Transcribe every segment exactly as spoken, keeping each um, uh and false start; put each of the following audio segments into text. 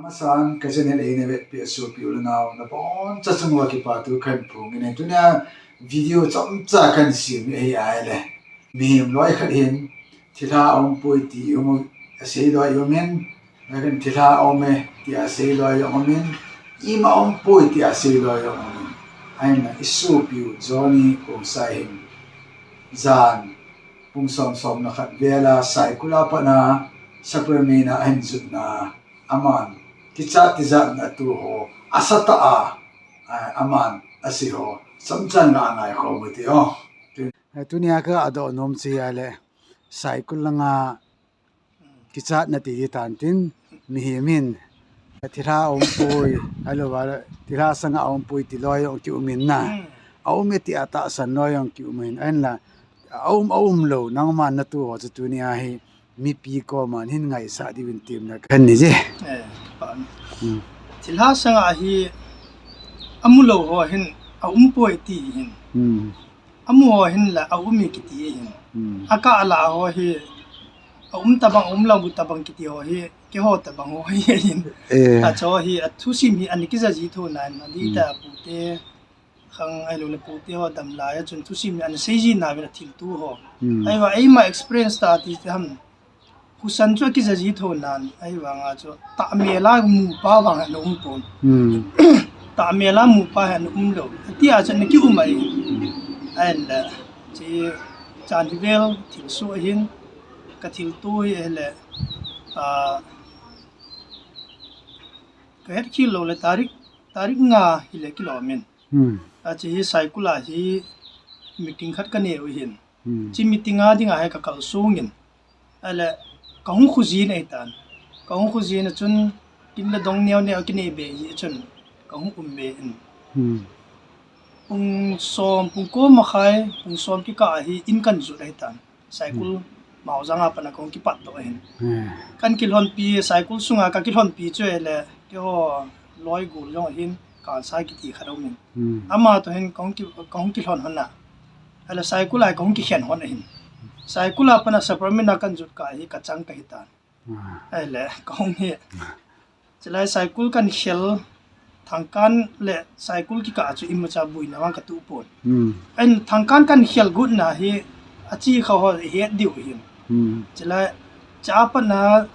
Amasan ka channel eina vetpi a sopi u le nao naboncha chunga kipathu kahin phong in, tunia video chomcha kahin sem hi ahile, mihem loi khat hin thilha aumpoi ti um, asei loi um in, loi khat hin thilha aume ti asei loi um in, ima aumpoi ti asei loi um in. Ahinla i sopi u Johnny Khongsai hin jan pung som somna khat vel a Saikul a pat a Sapermeina ahin jutna, aman kichat tijatna atoh ho, asatah a, a, aman asei ho chomcha ngah a ngaikhom u hite o. Tunia ka doh nom chu ahile, Saikul langa kichatna ti hitan tin, mihem hin thilha aumpoi, ahilouva thilha sanga aumpoi ti loi jong kium in na. Aume ti a tahsan loi jong kium in, ahinla aum aumlou, nangman natoh ho chu tunia hi mipi koma hin ngaisah diuvin temna kahin nei e. Eh, pa. Hmm. Thilha sanga hi amu lou ho hin aumpoi ti hin. Hmm. Amu ho hin la aume kiti hin. Hmm. Akah la ho hi aum tabang, aum lou tabang kiti ho hi, keiho tabang ho hi hin. Eh. Achu hi athusim hi ana kija ji thou nan, adih tah a pute khang ahilou le pute ho dam lai a chun thusim hi ana sei ji nauvin athilto ho. Hmm. Ahivang eima experience tah ti te ham. Husan chu akija ji thou nan, ahivanga chu tahmel a mupa vang ana um pon. Hmm. Tahmel a mupa hi ana um lou. Tia chu ana kium ahi. Ahinla, chuchan hi vel thilsoh hin, ka thilto hi ahile, ah, ka hetkhel lou le tarik, tarik nga hile kilom in. Hmm. Achu hi Saikul a hi meeting khat kanei u hin. Hmm. Chu meeting a dinga hi ka kalsong in. Ahile, ka hung khojin ahitan. Ka hung khojin a chun, kin le dong neo neo kinei be ji a chun, ka hung um be in. Hmm. Pung som, pung ko makhai, pung som kikah a hi in kahin jot ahitan. Saikul, hmm, Maojang a pat a ka hung kipat doh ahin. Hmm. Kahin kilhonpi, Saikul sunga ka kilhonpi chu ahile, keiho loi gol jong ahin, Kansai kiti khat aum in. Hmm. Ama toh hin ka hung ki, ka hung kilhon hon a. Ahile Saikul a ka hung kikhen hon ahin. Saikul a pat a Sapermeina kahin jot kah a hi ka chang ka hitan. Ah. Ahile ka hung hi. Chulai Saikul kahin khel, Thangkan le Saikul kikah a chu imacha boina vang ka tuh pon. Hmm. Ahin Thangkan kahin khel got na hi achi kha ho het diu hin. Hmm. Chulai, chua pat a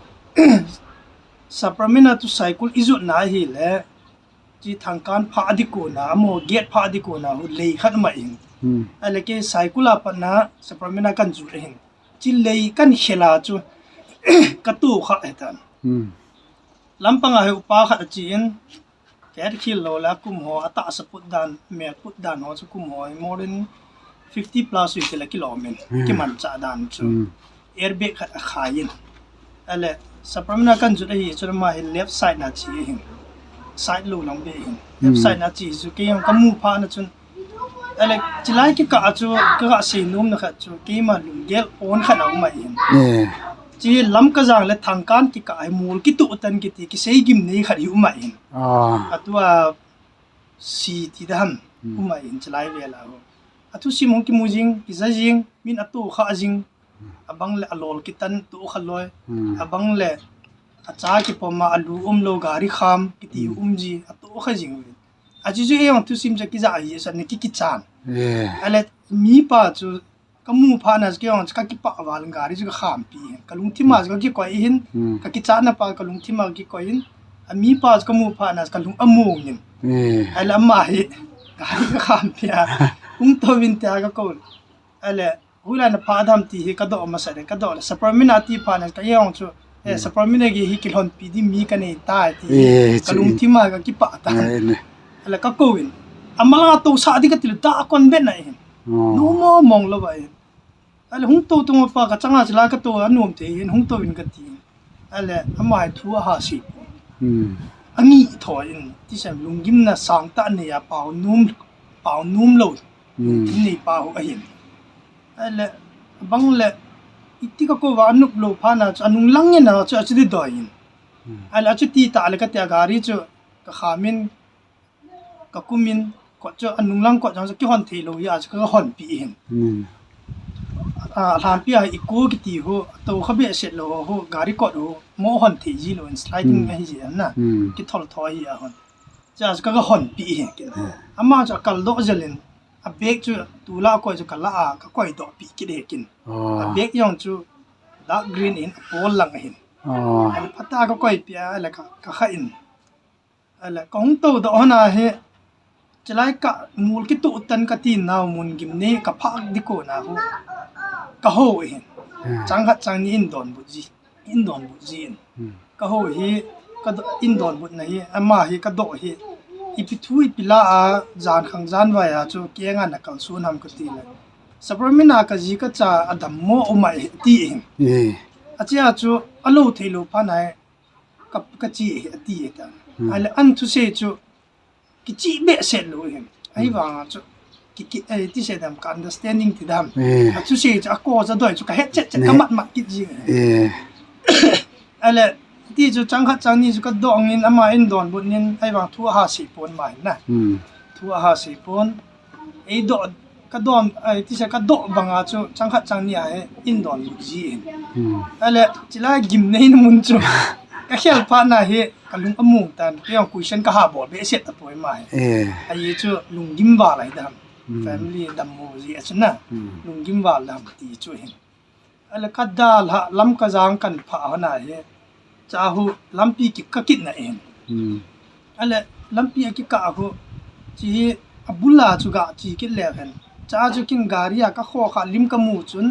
Sapermeina to Saikul i jot na ahile, chu Thangkan phah ding kona, amaho gate phah ding kona, hu lei khat um ahin. Hmm. Ahile kei Saikul a pat a Sapermeina kahin jot ahin. Chu lei kahin khel a chu ka tohkhah ahitan. Hmm. Lampang a hi upa khat ache in, ka hetkhel lou le kum ho, atahsa put dan, mel put dan ho chu kum ho hi more than fifty plus ui ti le kilom in, hmm, kimanchah dan chu. Hmm. Airbag khat akhai in. Ahile, Sapermeina kahin jot ahi chun ama hi left side na che ahin. Side lou lang be ahin. Left, hmm, side na che chu kei jong ka mu phat na chun. Ahile, chulai kikah a chu, ka ga sei nom na khat chu, keima lunggel on khat aum ahin. Eh. Chu lam ka jang le Thangkan kikah a hi mol kitoh tan kiti, kisei gimnei khat hi um ahin. Ah. Atua si ti dan, hmm, um ahin chulai vel a ho. Athusim hung kimu jing, kija jing, min atohkhah jing. Abang le alol kitan tohkhah loi. Hmm. Abang le acha kipom a alu umlou gari kham kiti, hmm, um ji atohkhah jing. Achu chu ei jong thusim chu kija ahi, sa ni ki kichat. Eh. Ahile mipa chu ka mu phat na chu kei jong chu ka kipah val gari chu ka khampi. Ka lungthim a chu ka kikoi hin, hmm, ka kichatna pa ka lungthim a ka kikoi hin. Amipa chu ka mu phat na chu ka lung among in. Eh. Ahile ama hi gari ka khampi a. Hung tou vin tia ka kou. Ahile, hoilai na phah dem ti hi ka doh masa le, ka doh le, Sapermeina ti phat na, ka jong chu, eh, hmm, Sapermeina gei hi kilhonpi ding mi ka nei tai ti, eh, ka chu lungthim a ka kipah tan. Eh, ne. Ahile ka kou in, ama langa tousah ding ka ti le, da kon bet na hin. Oh. Nom mong mong lou va hin. Ahile hung tou tou pa ka chang a chulai ka tou anom thei hin, hung tou in ka ti. Ahile, ama hi thu aha sei pon. Hmm. Angih thoi in, tisem lunggimna sangtah nei a pao nom, pao nom lou. Hmm. Lungthim nei pa ho ahin. Ahile, abang le, iti ka kou va anop lou phat na chu, anung lang in a chu, achu didoi in. Hmm. Ahile, achu ti tah le ka tia gari chu, ka kham in, ka kum in, kot chu, anung lang kot jong chu, kihon thei lou hi a chu, ka honpi hin. Hmm. A, lhampi a Eeco kiti ho, to kha behseh lou ho, gari kot ho, mo hon thei ji lou in sliding Hmm. ahi ji na. Hmm. Kithol tho hi a hon. Cha ka hon pi hi kin. Hmm. Ama cha kal do jel in, a bag chu tula koi chu kala a, ka koi do pi kit he kin. Oh. A bag jong chu dark green in a pol lang hin. Oh. Ani pata ka koi pi a le ka, ka kha in. Ale, ka hung to do hona hi, chilai ka mul kitu tan ka tin nau mun gim ni ka phak di ko na hu. Ka ho hin. Hmm. Chang khat chang ni in don bu ji. In don bu ji in. Hmm. Ka ho hi, ka do, in don bu na hi, ama hi ka do hi. Ipi thu ipi la a, jan khang jan vai a chu, ke nga na kal sun ham ka ti le. Sapromina ka ji ka cha a dam mo o mai ti hin. Eh. A chia chu, a lo thei lo pha na hi. Ka, ka chi hi, a ti hi ta. Hmm. Ale an thuse chu, kichi behseh lou hin. Ahi Hmm. vang chu, ki, ki, eh, ti se dam ka understanding ti dam. Eh. A thuse chu, a ko cha doi chu, ka het chet chet, ka Ne. mat mat kit ji. Eh. Ale, ti chu chang khat chang ni chu ka dong in ama in don bu nin, ahi vang thu a ha si pon ma hin na. Hmm. Thu a ha si pon. Ei do, ka don, ai, ti se ka do bang a chu, chang khat chang ni a he, in don bu ji hin. Hmm. Ale, chilai gim nei na mun chu. Ka khel pha na hi, ka lung a mung tan, ka yong question ka ha bol behseh ta poi ma hi. Eh. Ahi chu, lung gim val lai dam. Hmm. Family dam mo ji a chu na. Hmm. Lung gim val dam ti chu hin. Ale ka dal ha, lam ka jang kan pha hona hi. Cha hu, lampi ki ka kit na hin. Hmm. Ale, lampi a ki ka hu. Chi hi, a bul a chu ga chi kit le hen. Cha chu kin gari a ka kho kha lim ka mu chun.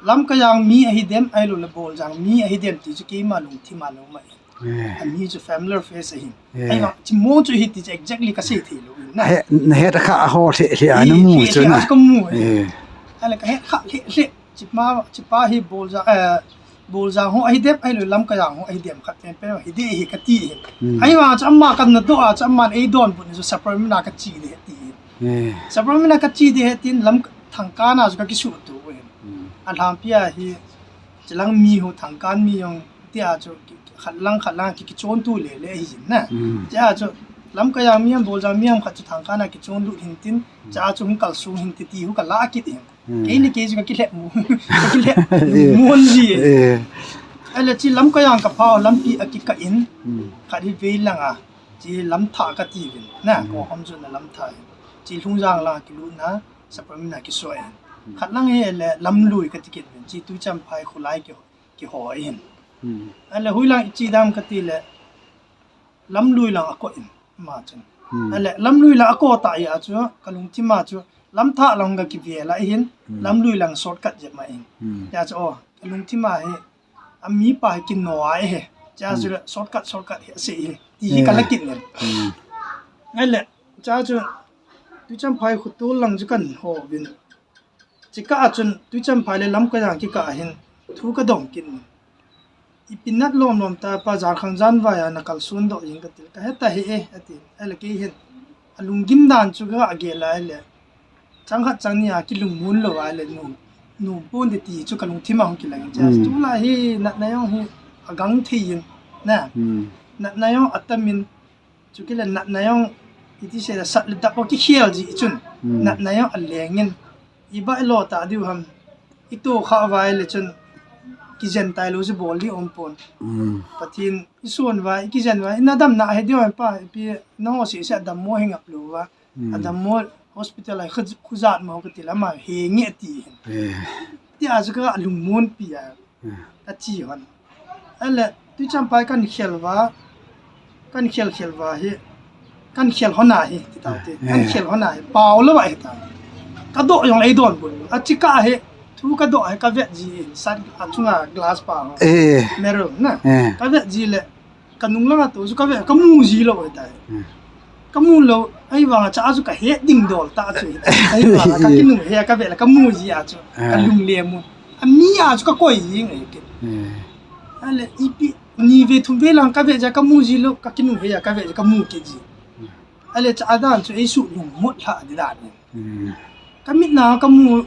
Lam ka jang mi ahi dem, ai lo le bol jang mi ahi dem ti chu keima lung thim a lo ma hin. Eh. A mi chu familiar face ahin. Eh. Ai vang, chi mo chu hi ti chu exactly ka sei thei lou in na. He, na het kha a ho hle, hle a na Hle, mu hle, chu hle na. a chu ka mu. Eh. Ale ka het kha hle, hle. Chi ma, chi pa hi bol ja, eh, bol ja ho ahi dem, ai lo lam ka jang ho ahi dem khat pen pen hi de hi ka ti hi. Hmm. Ai vang chu ama kan na do a chu ama ei don bu ni chu Sapromina ka chi de ti hi. Eh. Sapromina ka chi de he tin lam thangkan a chu ka kisu tu hin. Hmm. A lhampi a hi, chilang mi ho thangkan mi jong ti a chu ki, khat lang, khat lang ki, kichon tu le le hi jin na. Hmm. Cha chu lam ka jang mi am bol jang mi am khat chu thangkan a kichon lut hin tin, Hmm. cha chu hung kal sung hin ti ti hu ka la kit hin. Hmm. Kei ni kei chu ka ki lhep mu. Ka ki lhep Eh. mu ji. Eh. Ale chi lam ka jang ka pha lampi a ki ka in. Hmm. Khat hi vei lang a. Chi lam tha ka ti vin. Na, Hmm. ko hom chu na lam tha. Chi lhung jang la ki lu na. Sapromina ki so hin. Hmm. Khat lang hi le lam lui ka ti kit vin. Chi Tuichemphai khu lai ki, ki ho hin. Hmm. Ale hui lang chi dam ka ti le. Lam lui lang a ko in. Ma chun. Hmm. Ale lam lui lang a ko ta ya chu. Ka lung ti ma chu. Lam tha lang ka ki ve la hin. Hmm. Lam lui lang shortcut je ma hin. Hmm. Ya chu o. Ka lung ti ma hi. A mi pa hi ki no a he. Cha chu Hmm. le shortcut, shortcut he se he. Ti hi Eh. ka la kit le. Hmm. Ale. Cha chu. Tuichemphai khu tu lang chu kan ho vin. Chi ka a chun, Tuichemphai le lam ka jang ki ka a hin, thu ka dong kin. Ipi nat lom lom ta pa jan khang jan vai a na kal sun do jing ka til. Ka he ta he e, a ti. Ai le kei hin. A lung gim dan chu ka a ge lai le. Chang khat chang ni a ki lung mun lo ai le nu. Nu pon de ti chu ka lung thim a hong ki lang. Cha Hmm. tu la hi nat na jong hi a gang thei in. Na. Hmm. Nat na jong a tam in. Chu ki le nat na jong, iti se la sat le dap o ki khel ji chun. Hmm. Nat na jong a leng in. I ba i lo ta diu ham. I to kha vai le chun. Ki jen tai lo ji bol di om pon. Hmm. Pathin i suan vai, i ki jen vai, i na dam na he diu ham pa, i pi na ho si se a dam mo he ngap lo va. Hmm. A dam mo hospital a khu, khu jat mo ka ti la ma he nge ti. Eh. Ti a chu ka lung mun pi a. Hmm. A chi hon. Ale, Tuichemphai kan khel va, kan khel khel va hi, kan khel hona hi, ti tau te. Kan Eh. khel hona hi, pau lo va hi ta. Ka do jong le ei don bu. A chi ka hi, thu ka do hi, ka vet ji, san a chunga glass pa ho. Eh. Mirror na. Eh. Ka vet ji le, ka nung langa to chu ka vet, ka mu ji lo hi ta. Hmm. Ka mu lo, ai vang a cha chu ka het ding dol ta chu. Ai vang a ka ki nung he ka vet le ka mu ji a chu. Ka Ah. lung le mu. A mi a chu ka koi ji ngai ke. Hmm. Ale ipi ni ve thum ve lang ka vet ja ka mu ji lo, ka ki nung he ja ka vet ja ka mu ke ji. Hmm. Ale cha a dan chu ei su lung mut lha di dan ni. Hmm. Ka mit na ka mu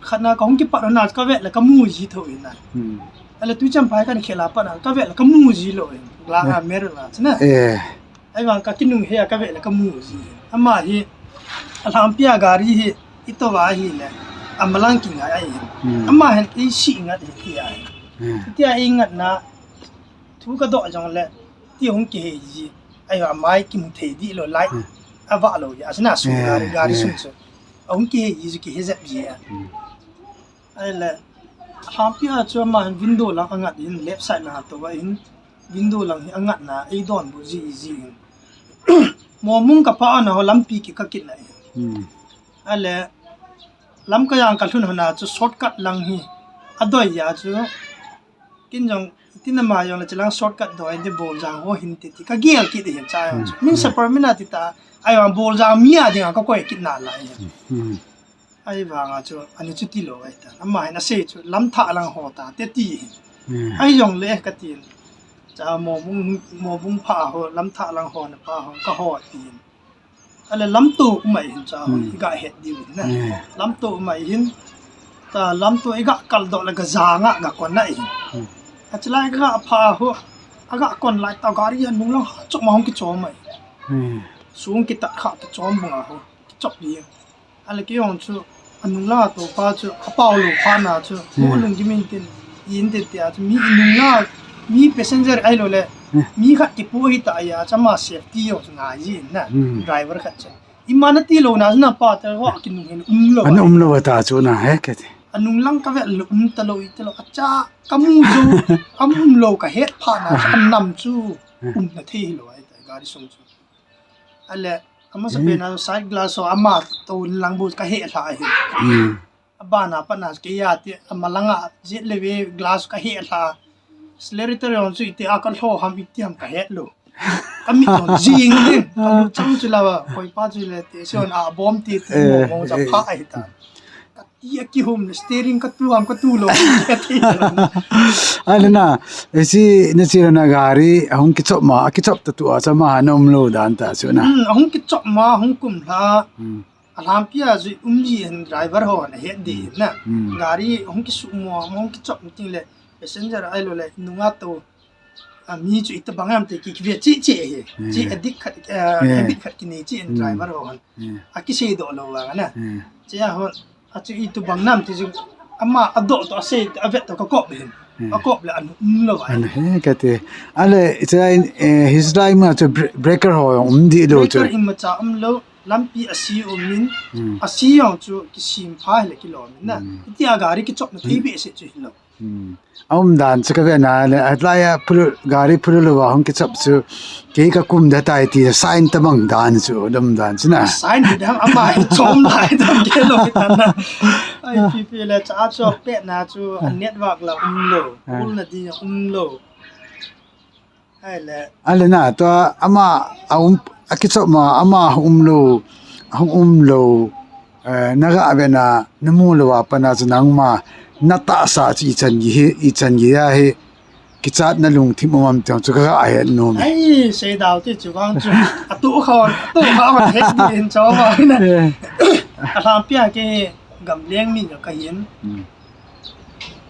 khat na ka hung ki pat na ka vet le ka mu ji tho in na. Hmm. Ale Tuichemphai kan khel a pat na ka vet le ka mu ji lo in. Glass a mirror na chu na. Eh. Ai vang ka ki nung he a ka vet le ka mu ji. Ama hi, a lhampi a gari hi, i to va hi le. Amalang kingai ahi. Hmm. Ama hin eisi ngat hi ti ahi. Hmm. Ti a ingat na thu kadoh jongle ti hung kihei ji. Ahi amai kimu thei di lo lai. Hmm. Ava lo ya. Asina su, hmm, gari, gari, hmm, sung su. Ahung kihei ji, kihe jep ji a. Hmm. Ahile, alampi a chu ama hin window lang angat hin, left side lang a tou ahin, window lang hi angat na, eidonbut ji, ji hin. Momung kapha na ho lampi kikah kit na hin. Hmm. Ahile, Lamka jang kalhun hon a chu shortcut lang hi, adoi a chu, kin jong, tina ma jong le chulang shortcut doi, ti Boljang ho hin ti, ti kagel kit hin cha jong chu. Hmm. Min, hmm, Saparmeina ti ta, ahivang Boljang mi a dinga kakoi kit nalai hin. Hmm. Ahivanga chu, ani chu ti lo ahi ta. Ama hin asei chu, lamthah lang ho ta, te ti hin. Hmm. Ahijongle, kati in. Cha Mobung, Mobung pha ho, lamthah lang ho na pha ho, kaho ti hin. Ahile lamto um ahi hin cha ho, hmm, iga het diu hin na. Hmm. Lamto um ahi hin. Ta lamto iga kaldoh le gajanga gakon na ahi hin. Hmm. Achulai gapha ho, agakon lai ta gari anung lang ha chom ma hung kichom ahi. Hmm. Sung kitat kha ta chom bang a ho, kichop di. Ahile kei jong chu, anung lang a tou pa chu, apao lou phat na chu, hmm, mu lung kimin tin, in tin tia chu, mi inung lang, mi passenger ahilou le, hmm, mi khat kipu hita a chu, ama safety jong chu ngai ji na, hmm, driver khat chu. Ima nati lou na chu na pa te, ho kinung hin um lou. Ana um lou ta chu na, he, kati. Anung lang kavet lou, um ta lou, i ta lou, acha, kamu jou, amu lou kahet phat na chu, anam chu, hmm, umna thei lou ahi ta, gari sung chu. Ahile, amasa, hmm, pen a side glass ho ama tou lang bu kahe lha ahi. Hmm. Abana pat na kei a ti, ama langa jet le ve glass kahe lha. Accelerator jong chu iti a kalho ham iti ham kahet lou. Kamit jong jing din. Kalu chang chu la ba, koi pa chu le ti, sion a bom ti ti, eh, mo mo cha, eh, pha ahi ta. Kati a kihum le steering katu ham katu lou. Ahile na, esi na chi na gari, ahung kichop ma, akichop ta tu a cha ma na um lou dan ta chu na. Hmm, ahung kichop ma, hung kum lha. Hmm. Alampi a chu um ji hin driver ho na het di hin na. Hmm. Gari ahung kisu mo, ahung kichop ting le passenger ahilou le nunga tou. A mi chu itobang ham ti ki, kive chi chi hi. Hmm. Chi addict khat, eh, hmm, habit khat kinei chi hin, hmm, driver ho hin. Hmm. Akisei doh lou vang na. Hmm. Chi a ho, achu itobang nam ti chu ama adoh to asei, avet to kakop hin. Hmm. Akop le anu um lou ahi. Anu he kati. Ahile, icha in, eh, his drive ma chu bre-, breaker ho um di lou chu. Breaker imacha um lou. Lampi asi um in, hmm, asi jong chu kisim pha hile kilom in na. Hmm. Iti a gari kichop na thei, hmm, behseh chu hilou. Hmm. Aum dan chu kave na le, atlai a phulu, gari phulu lou a hung kichop chu, kei kakum da tai ti, sign tabang dan chu, dam dan chu na. Sign ti dam ama hi chom lai dam ke lou tan na. Ai, pi pi le cha chu pet na chu, ah, network la um lou, ah, ul na di um lou. Ahile. Ahile na, tua ama, a um, akichop ma, ama hung um lou, hung um lou, eh, naga ve na, namu lou a pat na chu nangma, natahsa chu ichan gi hi, ichan gi a hi, kichat na lungthim um am ti chu kaga het nom e. Ai, sei dau ti chu vang chu, atu kha, atu kha het di in cho ma na. Eh. Alampi a kei gamleng mi kahin. Hmm.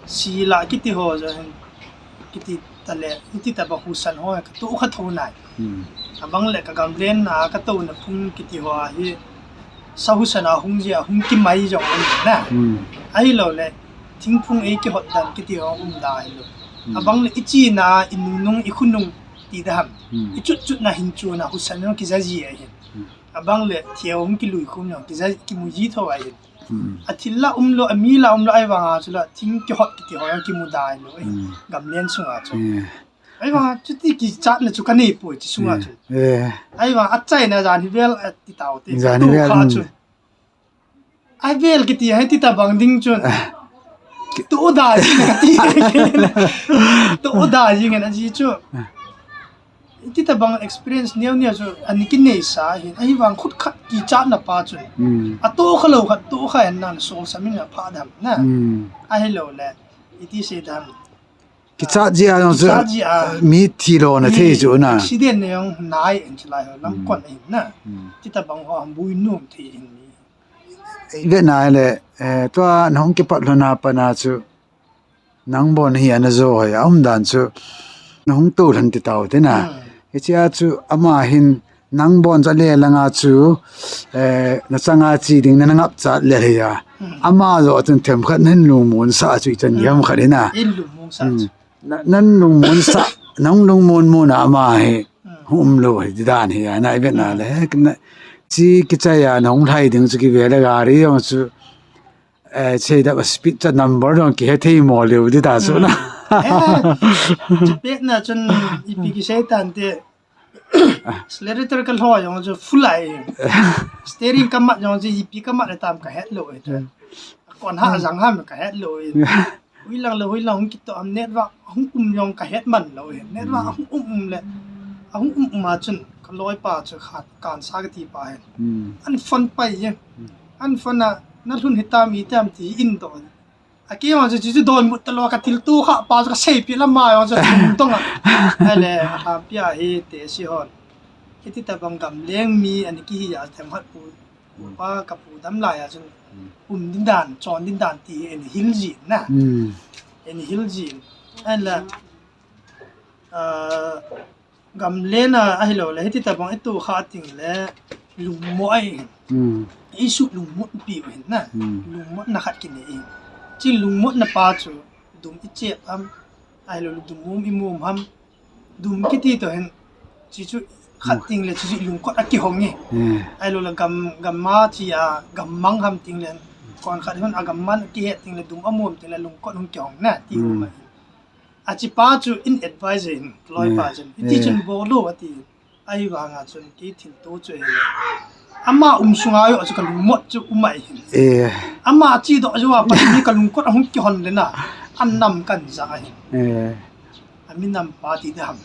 Sila kiti ho jong hin, kiti tale, kiti tabang husan ho, katoh kha tho nai. Hmm. Abang le ka gamlen na, katouna phung kiti ho hi, sa husan a hung jia, hung kimai jong um na. Hmm. Ahilou le, thingphung ei kihot dan kiti ho um da hilou. Hmm. Abang le ichi na, inunung, ikhunung, ti da ham. Hmm. Ichut chut na hin chu na husan jong kija ji ahi. Hmm. Abang le, thiau hung kilui khum jong, kija, kimu ji tho ahi. Hmm. Athil la umlou, ami la umlou, ahivanga chu la, thing kihot kiti ho jong kimu da hilou, eh, hmm, gamlen sunga chu. Hmm. Ahivanga chuti kichatna chu kanei poi chu sunga chu. Hmm. Eh. Ahivanga achaina jan hi vel, eh, ti tau te. Jan hi vel, kha, hmm, chu. Ai vel kiti, hai ti tabang ding chun. Ah. Tu da ji kati. Tu da ji ngen aji chu. Ah. Iti tabang experience neo neo chu ani kinei sa hin, ahivang khut khat kichatna pa chun. Hmm. Atoh kha lou khat, toh kha hen nan sol sa min a pha dam na. Hmm. Ahilou le, iti sei dam. Kichat ji a jong chu, kichat ji a. Mi thi lou na thei chu na. Accident ne jong nai en chu lai ho, lam, hmm, kon hin na. Hmm. Ti tabang ho, ham bui nom thei hin mi. Ve na le, eh, tua nahung kipat lou na pa na chu. Nang bon hi ana jo hoi, a um dan chu, nahung tou lhan ti tau te na. Hmm. Hichia chu, ama hin, nang bon cha le langa chu, eh, na changa chi ding na, na ngap chat le hi a. Ama joh chun themkhat nan lungmon sah chu ichan gei ham khat hi na. In lungmon sah chu. Na, nan lungmon sah, nang lungmon mona ama hi. Hung um lou hi, ti dan hi, ana i vet na le. He, na, chi kichai a, na hung lhai ding chu kive le gari jong chu, eh, chei da speed cha number jong kihe thei mo leu, ti ta chu na. He, chi pet na chun, ipi kisei tante, accelerator ka lhoi jong chu full ai. Steering ka mat jong chu, ipi ka mat le tam ka het lou hi. Kon ha jang ham ka het lou hi. Hoilang le hoilang hung kitoh am, network hung um jong ka het man lou hi. Network hung um um le, hung um um a chun ka loipa chu khat kan sa ka ti pa hi. An phone pai je. An phone a, na lhun hitam itam ti in doh. A kei jong chu chu chu don mut ta lou, ka thilto kha pa chu ka seipeh la ma jong chu thum tong a. Ale, a pi a hi te si hon. Hiti tabang gamleng mi ani kihi a themkhat pu. Pu pa ka pu dam lai a chun um din dan, chon din dan ti hi ani hil jin na. Ani hil jin. Ahinla, ah, gamlen a ahilou le, hiti tabang i toh kha ting le, lungmon ahi hin. I su lungmon pi u hin na. Lungmon na khat kinei hin. Chi lungmon na pa chu, dum i chep am, ahilou le dum um i mum ham. Dum kiti toh hin, chi chu khat ting le, chi chu lungkot a kihong e. Ahilou le gam, gam ma chi a, gam mang ham ting le, kon khat hin a gam man a kihet ting le, dum a mum ting le, lungkot hung kihong na, ti u ma hin. A chi pa chu in advise in, loipa chun. Iti chun bol lou ati. Ahivang a chun kei thilto chu ahi. Ama um sunga joh chu ka lungmon chu um ahi hin. Ama chi doh joh a pat mi ka lungkot a hung kihon le na. An nam kan ja ahi. A mi nam pa ti de ham.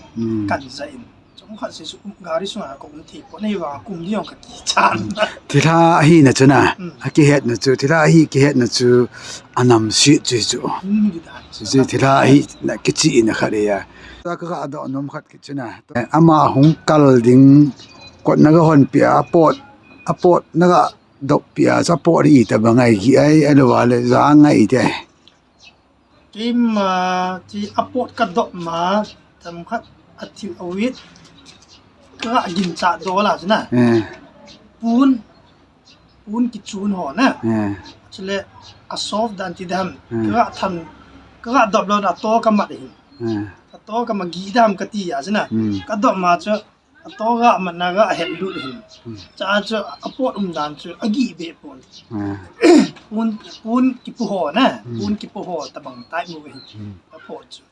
Kan ja in. Chomkhat se chu um, gari sunga ka um thei pon, ahivang a ka um ding jong ka kichan. Thilha ahi na chu na. A kihet na chu, thilha ahi kihet na chu, a nam si chu chu. Chu thilha ahi na kichi na khat e ya. Ta ka ga doh nom khat kichi na. Ama hung kal ding kot na ga hon pi a pot, a pot na ga dop pi a, sa pot ri tabang ai ki ai, a lo va le za ngai te. Keima, chi a pot ka dop ma, tam khat a thil a wit, ka gin cha do la chu na. Pun, pun kichun ho na. Chule a soft dan ti dam, ka tham, ka dop lo na to ka mat hin. A to ka ma gi dam ka ti a chu na. Ka dop ma chu, a to ga ma na ga het lut hin. Cha chu a pot um dan chu a gi be pon. Pun, pun kipu ho na, pun kipu ho tabang tai mu hin. A pot chu.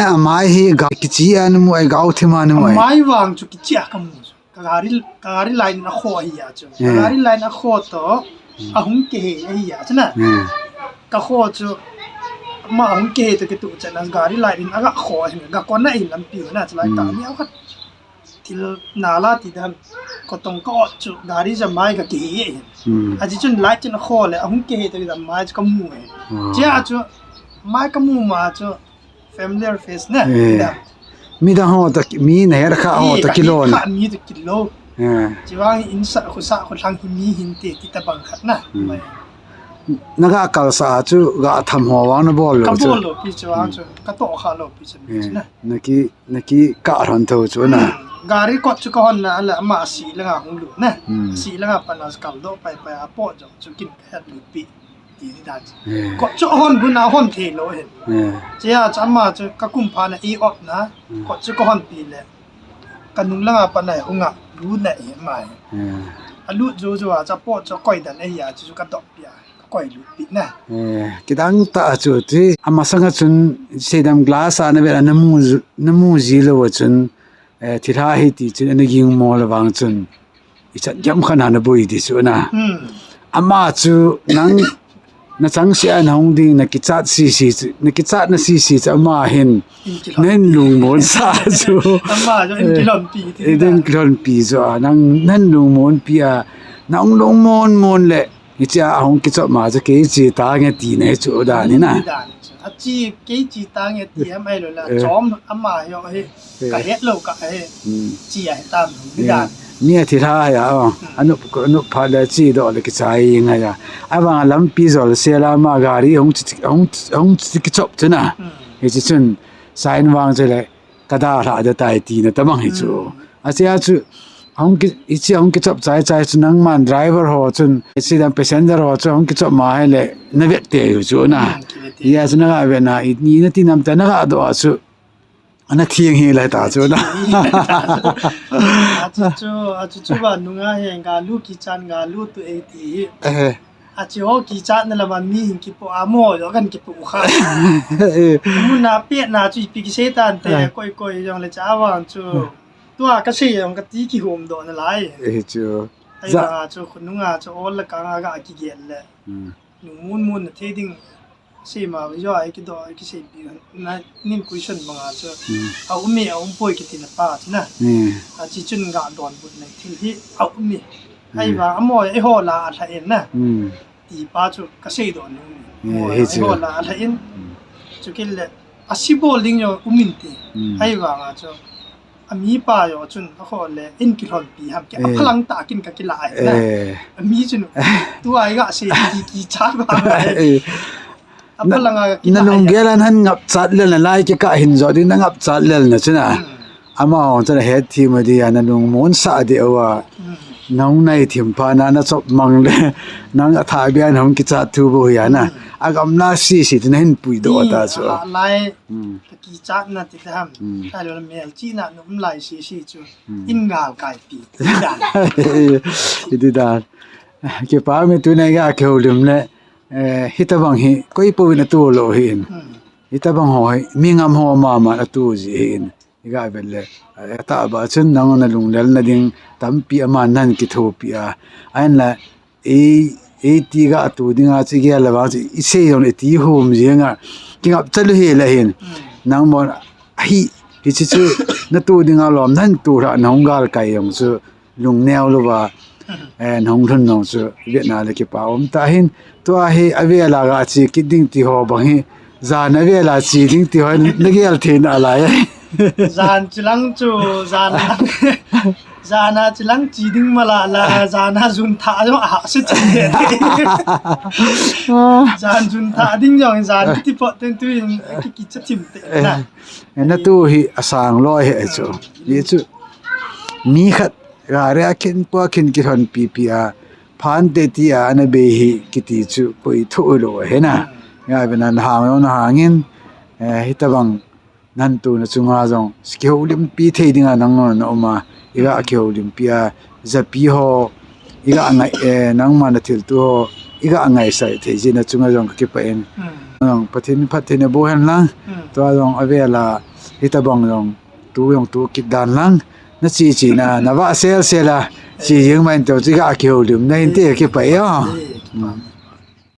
A mai hi ga kichi a na mu ai, ga u thim a na mu ai. Mai vang chu kichi a ka mu chu. Ka gari, ka gari line a kho ahi a chu. Ka gari line a kho to, a hung kihe ahi a chu na. Ka kho chu, ma hung kihe to kitu chu na gari line a ga kho ahi, ga kon na in lampi na chu lai ta ni a khat. Thil na la ti dan, ko tong ka ot chu, gari ja mai ka kihe e. A chi chun light chun a kho le, a hung kihe to ki dan mai chu ka mu e. Chia chu, mai ka mu ma chu, familiar face na. Mi dang ho ta, mi na her kha ho ta kilo na. Mi ta kilo. Chi vang in sa, khu sa, khu lang hi mi hin te, ti tabang khat na. Na ga kal sa chu, ga tham ho vang na bol lo chu. Ka bol lo pi chu vang chu, ka to kha lo pi chu na. Na ki, na ki ka hon tho chu na. Gari kot chu ka hon na, ala ama si la nga hung lu na. Si la nga pa na kal do pai pai a po jong chu kin ka het lu pi. Ti ni dan. Kot chu hon bu na hon thei lo hin. Chia chu ama chu ka kum pha na i op na. Kot chu ka hon pi le. Ka nung la nga pa na hung a lu na e mai. A lu jo jo a cha po chu koi dan e ya chu ka dop pi a. Ka koi lu pi na. Kidang ta chu ti. Ama sanga chun sedam glass a na ve na mu, na mu ji lo chun. Eh, thilha hi ti chun, ana ging mo le vang chun, i chat jam khan ana bui ti chu na. Ama chu nang, na chang si a na hung ding, na kichat si si chu, na kichat na si si chu ama hin, nen lung mon sa chu. Ama chu in kilon pi ti. Eh, nen kilon pi chu a, nang, nen lung mon pi a, nang lung mon mon le, Hichea ahung kichop ma chu kei chi tange ti na hi chu dan hi na. Achi kei chi tange ti am ai lo la chom ama hi hi ka het lo ka hi chi a hi tam hi dan. Mi a thilha ya o. Anu, anu pha le chi do le kichai ngai ya. Avang lampi jol se la ma gari hung chi, hung, hung chi kichop chu na. Hichi chun sign vang chu le ka dalha da tai ti na tamang hi chu. Achea chu Hung ki, hiche hung kichop chai chai chu nangman driver ho chun, hiche dang passenger ho chu hung kichop ma hile, na vet tei u chu na. Hmm, kivet tei. Hia chu na ga vet na, i, ni na ti nam ta na ga doh a chu. Ana theng hi lai ta chu na. Achu chu, achu chu ba nunga hi ga lu kichat ga lu tu ei ti hi. Eh. Achu ho kichat na la ma mi hin kipo a mo yo kan kipo kha. Eh. Mun na pe na chu ipi kisei tan te, eh, koi koi jong le cha vang chu. Hmm. Tua ka sei jong ka ti kihom doh na lai. Eh, chu. Ai ja- ba chu khununga chu ol la ka nga ga kigel le. Hmm. Nung mun mun na thei ding. Sei ma jo ai kidoh ai kisei pi na nin question banga chu. Hmm. A um e, a um poi kiti na pa chu na. Hmm. Achi chun ga donbut na thil hi a um e. Ai, hmm, ba amo e ho la a lha en na. Hmm. Ti pa chu ka sei doh nu. Eh, mo hi chu. Ho la a lha in. Hmm. Chu kile a si bol ding jo um in ti. Hmm. Ai ba nga chu. A mi pa jo chun a kho le in kilhon pi ham ke. Eh. A phalang ta kin ka kila ai na. Eh. A mi chun tu ai ga sei ki, kichat ba ai. Eh. A phalang a kila na ai. Nunggel a nan ngap chat le na lai ke ka hin jo ding na ngap chat le na chuna. Hmm. Ama hong chun a het thim a dia, na lungmon sa dia wa. Hmm. Nang nai thim pha na, na chop mang le, nang a tha bia na hong kichat thu bo ya na. Hmm. A gam na si si ti na hin pui doh ta chu. A lai, hmm, ka kichat na ti ta ham. Hmm. Ka lo mel chi na num lai si si chu. Hmm. In gal kai pi. Ti dan. Kipa mi tu na ga keu lim le, eh, hita bang hi, koi po na tu lo hi in. Hmm. Hita bang ho hi, mi ngam ho ma ma na tu ji hi in. I ga vet le, eh, ta ba chun nang na lunglel na ding tampi ama nan kithopi a. Ahin la, ei, ei ti ga tu ding a chi gel la vang chi, i sei jong le ti hum jing a, kingap chalu hi la hin. Hmm. Nang mon, hi, hi chi chu, na tu ding a lom nan tu ra nang gal kai jong chu, lungneo lou va, eh, nahung lhun nong chu, vet na le kipa um ta hin, tua hi, a vel a ga chi kit ding ti ho bang hi, jan a vel a chi ding ti ho, na gel thei na lai. Jan chi lang chu, jan, jan a chi lang chi ding ma la la, jan a jun tha jo a ha se chi de. Jan jun tha ding jong, jan ti po ten tu in, ki, ki cha thim te na. Eh, na tu hi a sang loi hi chu. Hi chu. Mi khat Ga re a khin pua khin kilhon pipi a, phan te ti a, ana bei hi kiti chu koi thu lo he na. Ga ve na hang lo na hangin, eh, hita bang nan tu na chunga jong, kihoulimpi thei ding a nang na um a, i ga kihoulimpi a, japi ho, i ga ngai, eh, nangma na thil tu ho, i ga ngaisah thei ji na chunga jong ka kipah in. Hmm. Jong Pathen phattheina boh hen lang, hmm, tua jong a vel a, hita bang jong, tu jong tu kit dan lang, na chi chi na, na va sel sel a, chi jing mai to chi ga kihoulim na hin te kipah e. Hmm.